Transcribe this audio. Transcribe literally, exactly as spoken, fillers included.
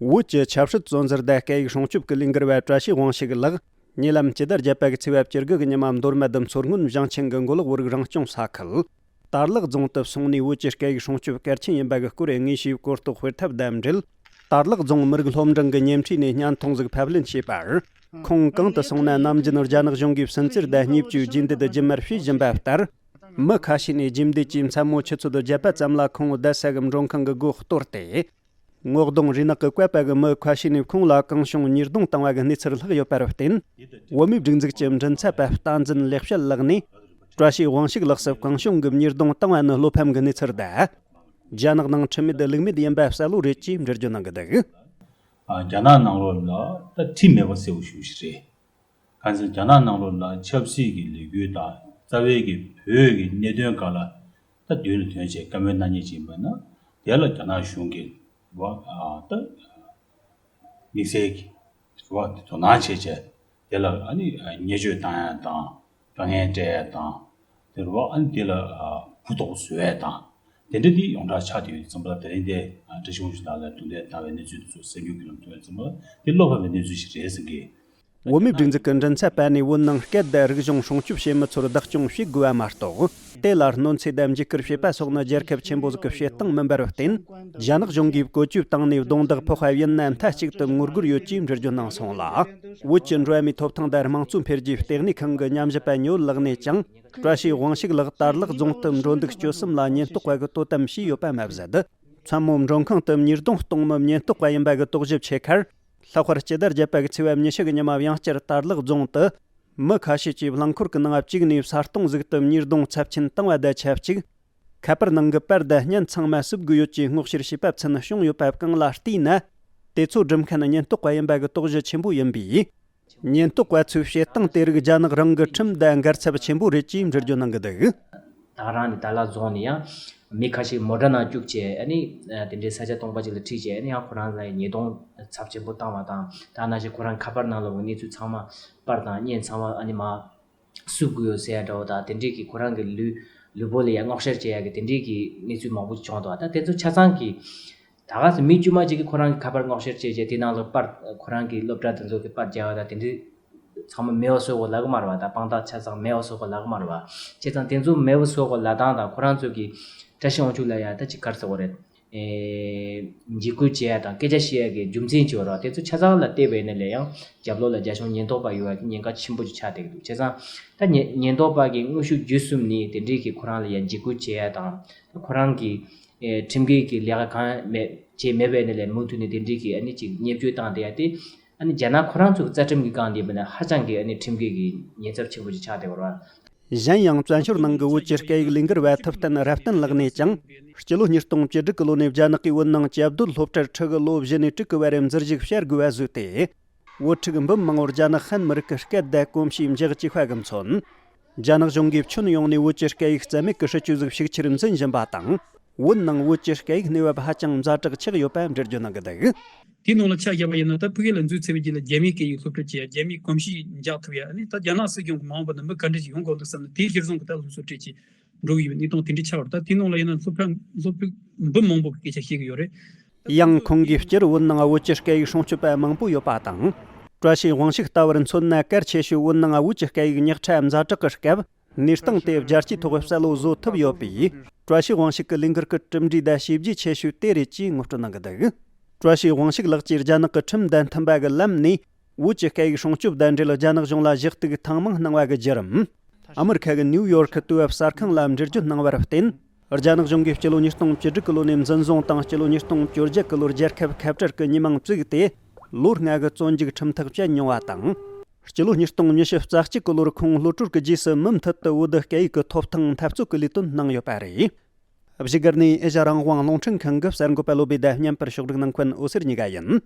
བོད་ཀྱི་ཆབ་སྲིད་བཙོན་ཟུར་དང་སྐད་ཡིག་སྲུང་སྐྱོབ་ཀྱི་ལས་འགུལ་བ་བཀྲ་ཤིས་དབང་ཕྱུག་ལགས། ཉེ་ལམ་སྤྱི་ཟླ་བརྒྱད་པ་གི་ཚེས་པ་བཅུ་དགུ་གི་ཉི་མ་མདོ་སྨད་མཚོ་སྔོན་བྱང་ཆེན་གྱི་མགོ་ལོག་བོད་རིགས་རང་སྐྱོང་ས་ཁུལ། དར་ལག་རྫོང་དུ་སོང་ནས་བོད་ཀྱི་སྐད་ཡིག་སྲུང་སྐྱོབ་གལ་ཆེན་ཡིན་པ་གི་སྐོར་དངོས་ཞུའི་གོ་རྟོགས་སྤེལ་ཐབས་དང་འབྲེལ། དར་ལག་རྫོང་མི་རིགས་སློབ་འབྲིང་གི་ཉེ་འཁྲིས་ནས་བརྙན་ཐུང་ཟིག་ཕབ་ལེན་བྱས་པར། ཁོང་གང་དུ་སོང་ན་ནམ་རྒྱུན་རྒྱ་ནག་གཞུང་གིས་བསུན་གཙེར་དང་བརྙས་བཅོས་རྒྱུན་ལྡན་དུ་རྒྱུན་མར་བྱེད་བཞིན་པ་ལྟར། མི་ཁ་ཤས་ནས་རྒྱུན་ལྡན་གྱི་མཚན་མོ་ཆུ་ཚོད་བརྒྱད་པ་ཙམ་ལ་ཁོང་བསྡད་ས་གི་མགྲོན་ཁང་གི་སྒོ་གཏོར་ཏེ། ངོ་གདོང་རུས་ནག་གིས་བཀབ་པ་གི་མི་ཁ་ཤས་ནས་ཁོང་ལ་གང་བྱུང་ཉེས་རྡུང་བཏང་བ་གི་གནས་ཚུལ་ལྷག་ཡོད་པར་བརྟེན། བོད་མིའི་སྒྲིག་འཛུགས་ཀྱི་མགྲིན་ཚབ་པ་བསྟན་འཛིན་ལེགས་བཤད་ལགས་ནས། བཀྲ་ཤིས་དབང་ཕྱུག་ལགས་སུ་གང་བྱུང་གི་ཉེས་རྡུང་བཏང་བ་ནི་བློ་ཕམ་གི་གནས་ཚུལ་དང་། རྒྱ་ནག་ནང་ཁྲིམས་མེད་ལུགས་མེད་ཡིན་པ་གསལ་བོ་རེད་ཅེས་འགྲེལ་བརྗོད་གནང་གི་འདུག། ཨ། རྒྱ་ནག་ནང་ལོགས་ལ་ད་ཁྲིམས་མེད་པ་གསལ་བོ་ཞེ་པོ་ཞིག་རེད། གང་ཟེར་རྒྱ་ནག་ནང་ལོགས་ལ་ཆབ་སྲིད་ཀྱི་ལས་འགུལ་དང་རྩ་བའི་གི་བོད་ཀྱི་གནད་དོན་སྒང་ལ་ད་མདུན་ལ་ཐོན་བྱས་བཀའ་མོལ་གནང་མཁན་ཅིག་ཡིན་པ་ན། དེ་ལ་རྒྱ་ནག་གཞུང་གིས་རེད་བ། ཨ། ད་དམིགས་བསལ་གྱི་རེད་བ། དོ་སྣང་བྱས་བྱས་དེ་ལ་ཨ་ནི་བརྙས་བཅོས་བཏང་ཡ་དང་། དཀའ་ངལ་སྤྲད་ཡ་དང་། དེ་རེད་བ། ཨ་ནི་དེ་ལ་ཨ་གུ་དོགས་བཟོ་ཡ་དང་། དེ་འདྲ་དེ་ཡོངས་གྲགས་ཆགས་བསྡད་ཡོད་ཙམ་པ་ལ། དེ་རིང་དེ་ཨ་བཀྲ་ཤིས་དབང་ཕྱུག་ལགས་ལ་རྡུང་རྡེག་བཏང་བའི་གནས་ཚུལ་དེ་ཚོ་གསར་འགྱུར་གྱི་ལམ་ཐོན་ཡོད་ཙམ་པ་ལ། དེ་བློ་ཕམ་པའི་གནས་ཚུལ་ཞིག་རེད་བསམ་གི། བོད་མིའི་སྒྲིག་འཛུགས་ཀྱི་མགྲིན་ཚབ་པ་ནས་བོད་ནང་སྐད་དང་རིག་གཞུང་སྲུང་སྐྱོབ་བྱེད་མི་ཚོར་བདག་སྐྱོང་བྱེད་དགོས་པ་མ་གཏོགས། དེ་ལ་གནོད་འཚེ་དང་འཇིགས་སྐུལ་བྱེད་པ་སོགས་ནི་རྒྱལ་ཁབ་ཆེན་པོ་ཟིག་གི་བྱེད་སྟངས་མིན་པར་བརྟེན། རྒྱ་ནག་གཞུང་གིས་བཀོལ་སྤྱོད་བཏང་ནས་རྡུང་རྡེག་ཕོག་པ་ཡིན་ན་མཐའ་གཅིག་ཏུ་ངོ་རྒོལ་ཡོད་ཅེས་འགྲེལ་བརྗོད་གནང་སོང་ལ། བོད་ཀྱི་འགྲོ་བ་མིའི་ཐོབ་ཐང་དང་དམངས་གཙོ་འཕེལ་རྒྱས་ལྟེ་གནས་ཁང་གི་ཉམས་ཞིབ་པ་ཉི་འོད་ལགས་ནས་ཀྱང་། བཀྲ་ཤིས་དབང་ཕྱུག་ལགས་དར་ལག་རྫོང་དུ་འགྲོ་འདུག་སྤྱོད་གསུམ་ལ་ཉེན་རྟོག་པ་གིས་དོ་དམ་བྱས་ཡོད་པ་མ་ཟད། མཚན་མོ་མགྲོན་ཁང་དུ་ཉེས་རྡུང་གཏོང་མི་ཉེན་རྟོག་པ་ཡིན་པ་གི་དོགས་གཞི་ཆེ་ཁར། ལྷག་པར་སྤྱི་ཟླ་བརྒྱད་པ་གི་ཚེས་པ་ཉི་ཤུ་གི་ཉི་མ་ཡང་བསྐྱར་དར་ལག་རྫོང་དུ། མི་ཁ་ཤས་ཀྱིས་རླངས་འཁོར་གྱི་ནང་བཅུག་ནས་ས་སྟོང་ཟིག་ཏུ་ཉེས་རྡུང་ཚབས་ཆེན་བཏང་བ་དང་ཆབས་ཅིག། ཁ་པར་ནང་གི་པར་དང་བརྙན་ཚང་མ་བསུབ་དགོས་ཡོད་ཅེས་སྔོག་བཤེར་བྱས་པ་ཚུན་བྱུང་ཡོད་པ་གང་ལ་བལྟས་ན། དེ་ཚོ་སྒྲུབ་མཁན་ཉེན་རྟོག་པ་ཡིན་པ་གི་དོགས་གཞི་ཆེན་པོ་ཡིན་པས། ཉེན་རྟོག་པ་ཚོའི་བྱེད་སྟངས་དེ་རིགས་རྒྱ་ནག་རང་གི་ཁྲིམས་དང་འགལ་ཚབས་ཆེན་པོ་རེད་ཅེས་འགྲེལ་བརྗོད་གནང་གི་འདུག། ད་རང་ནི་དར་ལག་རྫོང་ནས་ཡང་མི་ཁ་ཤས་མོ་ཊ་ནང་བཅུག་བྱས། ཨ་ནི་དེ་འདྲའི་ས་ཆ་སྟོང་པ་ཅིག་ལ་ཁྲིད་བྱས། ཨ་ནི་ཡང་ཁོ་རང་ལ་ཉེས་རྡུང་ཚབས་ཆེན་པོ་བཏང་བ་དང་། ད་ནང་བཞིན་ཁོ་རང་ཁ་པར་ནང་ལ་གནས་ཚུལ་ཚང་མ། པར་དང་བརྙན་ཚང་མ་ཨ་ནི་མ་བསུབ་དགོས་ཡོད་ཟེར་ཡ་འདྲ་བོ་དང་། དེ་འདྲའི་གི་ཁོ་རང་གི་ལུས་ལུས་པོ་ལ་ཡང་སྔོག་བཤེར་བྱེད་ཡ་གི་དེ་འདྲའི་གི་གནས་ཚུལ་མང་པོ་བྱུང་འདུག། ད་དེ་ཚོ་ཆ་ཚང་གི་ད་ག་སེ་མི་དཀྱུས་མ་ཅིག་གིས་ཁོ་རང་གི་ཁ་པར་སྔོག་བཤེར་བྱས་བྱས། དེ་ནང་ལ་པར་ཁོ་རང་གི་སློབ་གྲྭ་དེ་ཚོ་གི་པར་རྒྱག་ཡ་དང་། དེ་འདྲའི་ཚང་མ་མེད་པ་བཟོ་དགོས་ལབ་གི་མ་རེད་བ། ད་དཔང་རྟགས་ཆ་ཚང་མེད་པ་བཟོ་དགོས་ལབ་གི་མ་རེད་བ། བྱས་ཙང་དེ་ཚོ་མེད་པ་བཟོ་དགོས་ལབ་སྟངས་དང་། ཁོ་རང་ཚོ་གི་བཀྲ་ཤིས་དབང་ཕྱུག་ལ་ཡ་ད་ཅིག་ག་རེ་ཟེར་དགོས་རེད། ཨེ། འཇིགས་སྐུལ་བྱེད་ཡ་དང་སྐད་ཆ་བཤད་ཡ་གི་རྒྱུ་མཚན་ཅིག་ཡོད་རེད་བ། དེ་ཚོ་ཆ་ཚང་ལ་བལྟས་པ་ཡིན་ན་ལས་ཡང་རྒྱབ་ལོགས་ལ་རྒྱ་གཞུང་ཉེན་རྟོག་པ་ཡོད་པ་གི་ཉེན་ཁ་ཆེན་པོ་ཅིག་ཆགས་བསྡད་ཀྱི་འདུག། བྱས་ཙང་ད་ཉེ་ཉེན་རྟོག་པ་གི་དངོས་ཤུགས་བརྒྱུད་གསུམ་ནས་དེ་འདྲའི་གི་ཁོ་རང་ལ་ཡ་འཇིགས་སྐུལ་བྱེད་ཡ་དང་། ད་ཁོ་རང་གི་ཨེ། ཁྲིམས་འགལ་གྱི་ལས་ཀ་གང་མེད་བྱས་མེད་པ་ཡིན་ན་ལས་མུ་མཐུད་ནས་དེ་འདྲའི་གི་ཨ་ནི་ཅིག་བརྙས་བཅོས་བཏང་བསྡད་ཡ་དེ། ཨ་ནི་རྒྱ་ནག་ཁོ་རང་ཚོ་གི་རྩ་ཁྲིམས་ཀྱི་སྒང་ལ་ཡིན་པ་ན་ཧ་ཅང་གི་ཨ་ནི་ཁྲིམས་འགལ་གྱི་ཉེན་ཚབས་ཆེན་པོ་ཅིག་ཆགས་བསྡད་ཡོད་རེད་བ། གཞན་ཡང་བཙན་བྱོལ་ནང་གི་བོད་ཀྱི་སྐད་ཡིག་ལས་འགུལ་བ་ཐུབ་བསྟན་རབ་བརྟན་ལགས་ནས་ཀྱང་། སྤྱི་ལོ་ཉིས་སྟོང་བཅུ་དྲུག་གི་ལོ་ནས་རྒྱ་ནག་གིས་བོད་ནང་བཅའ་སྡོད་སློབ་གྲྭར་ཕྲུ་གུ་ལོ་བཞི་ནས་དྲུག་གི་བར་འཛུལ་ཞུགས་བྱ་དགོས་པ་བཟོས་ཏེ། བོད་ཕྲུག་འབུམ་མང་བོར་རྒྱ་ནག་ཧན་མི་རིགས་ཀྱི་སྐད་དང་གོམས་གཤིས་འཇགས་བཅུག་པ་གི་མཚོན། རྒྱ་ནག་གཞུང་གིས་ཁྱོན་ཡོངས་ནས་བོད་ཀྱི་སྐད་ཡིག་རྩ་མེད་ཀྱི་སྲིད་ཇུས་ཟིག་ཤུགས་ཆེར་འཛིན་བཞིན་པ་དང་། བོད་ནང་བོད་ཀྱི་སྐད་ཡིག་གནས་བབ་ཧ་ཅང་ཛ་དྲག་ཆགས་ཡོད་པ་འགྲེལ་བརྗོད་གནང་གི་འདུག། དེའི་ནང་ལ་ཆ་བཞག་པ་ཡིན་ན། ད་ཕ་གི་ལ་འཛུལ་ཚར་བའི་རྗེས་ལ་རྒྱ་མིའི་སྐད་ཡིག་སློབ་ཁྲིད་བྱེད་ཡ། རྒྱ་མིའི་གོམས་གཤིས་འཇགས་ཐུབ་ཡ། ཨ་ནི་ད་རྒྱ་ནག་སྲིད་གཞུང་གི་མ་འོངས་པ་ན་མི་ག་འདྲ་ཞིག་ཡོང་དགོས་འདུག་བསམ་ནས། དེའི་གཞིར་བཟུང་གི་ད་སློབ་གསོ་སྤྲད་བྱས་འགྲོ་གི་ཡོད་པའི་གནས་སྟངས་དེ་འདྲ་ཆགས་པ་རེད། ད་དེའི་ནང་ལ་ཡིན་ན་སློབ་གྲྭ་སློབ་ཕྲུག་འབུམ་མང་པོ་གི་སྐད་ཆ་བཤད་གི་ཡོད་རེད། ཡང་ཁོང་གིས་སྤྱིར་བོད་ནང་བོད་ཀྱི་སྐད་ཡིག་སྲུང་སྐྱོབ་པ་མང་པོ་ཡོད་པ་དང་། བཀྲ་ཤིས་དབང་ཕྱུག་ལྟ་བུར་མཚོན་ན། གལ་ཆེ་ཤོས་བོད་ནང་བོད་ཀྱི་སྐད་ཡིག་ཉག་ཕྲ་ཛ་དྲག་གི་སྐབས། གནས་སྟངས་དེ་རྒྱལ་སྤྱིའི་ཐོག་གསལ་བོ་བཟོ་ཐུབ་ཡོད་པས། བཀྲ་ཤིས་དབང་ཕྱུག་གི་ལས་འགུལ་གྱི་གྲུབ་འབྲས་དང་བྱས་རྗེས་ཆེ་ཤོས་དེ་རེད་ཅེས་ངོ་སྤྲོད་གནང་གི་འདུག། བཀྲ་ཤིས་དབང་ཕྱུག་ལགས་ཀྱིས་རྒྱ་ནག་གི་ཁྲིམས་དང་མཐུན་པ་གི་ལམ་ནས་བོད་ཀྱི་སྐད་ཡིག་སྲུང་སྐྱོབ་དང་འབྲེལ་རྒྱ་ནག་གཞུང་ལ་ཞུ་གཏུག་ཐེངས་མང་གནང་བ་གི་བརྒྱུད་རིམ། ཨ་མི་རི་ཁ་གི་ནིའུ་ཡོར་ཁི་དུས་བབ་གསར་ཁང་ལ་འགྲེལ་བརྗོད་གནང་བར་བརྟེན། རྒྱ་ནག་གཞུང་གིས་སྤྱི་ལོ་ཉིས་སྟོང་བཅུ་དྲུག་གི་ལོ་ནས་འཛིན་བཟུང་དང་། སྤྱི་ལོ་ཉིས་སྟོང་བཅོ་བརྒྱད་གི་ལོར་རྒྱལ་ཁབ་ཁ་བྲལ་གྱི་ཉེས་མིང་བཙུགས་ཏེ། ལོ་ལྔ་གི་བཙོན་འཇུག་ཁྲིམས་ཐག་བཅད་མྱོང་བ་དང་། སྤྱི་ལོ་ཉིས་སྟོང་ཉི་ཤུ་རྩ་གཅིག་གི་ལོར་ཁོང་གློད་གྲོལ་གྱི་རྗེས་སུ་མུ་མཐུད་དུ་བོད་དུ་སྐད་ཡིག་གི་ཐོབ་ཐང་འཐབ་རྩོད་ཀྱི་ལས་དོན་གནང་ཡོད་པ་རེད། བཞུགས་སྒར་ནས་ཨེ་ཤ་རང་དབང་རླུང་འཕྲིན་ཁང་གི་གསར་འགོད་པ་བློ་བྷེ་དང་མཉམ་པར་ཕྱོགས་སྒྲིག་གནང་མཁན་འོད་ཟེར་གཉིས་ཀ་ཡིན།